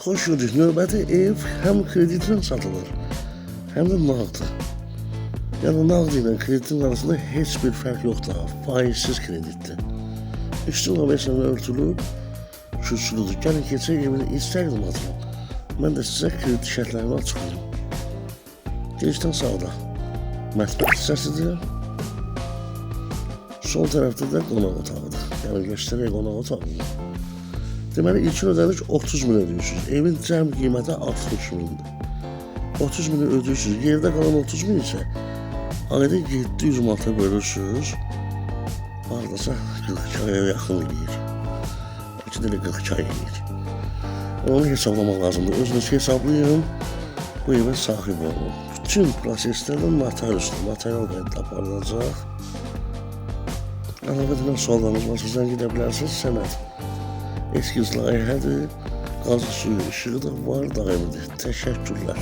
Xoş gördük. Növbəti ev həm kreditlə satılır, həm də nağd. Yəni nağd ilə kreditin arasında heç bir fərq yoxdur. Faizsiz kreditdir. Üstün obeslə örtülüb, kürsülüdür. Gəlin keçək evin iç təqdimatına. Mən də sizə kredit şərtlərini açıqlayım. Girişdən sağda mətbəx hissəsidir. Sol tərəfdə də qonaq otağıdır. Yəni göstərək qonaq otağını. Deməli ilkin ödəniş 30 min ödəyirsiniz. Evin cəm qiyməti 60 mindir. 30 mini ödəyirsiniz. Yerdə qalan 30 min isə ayda 700 manata bölürsünüz. Hardasa 42 aya yaxın eləyir. Bəlkə də elə 42 ay eləyir. Onu hesablamaq lazımdır. Özünüz hesablayın. Bu evə sahib olun. Bütün proseslərdə notariusla, notarial qaydada aparılacaq. Əlavə edilən suallarınız varsa zəng edə bilərsiniz. Sənəd eskiz layihədir. Qazı suyu, işığı da var, daimidir. Təşəkkürlər.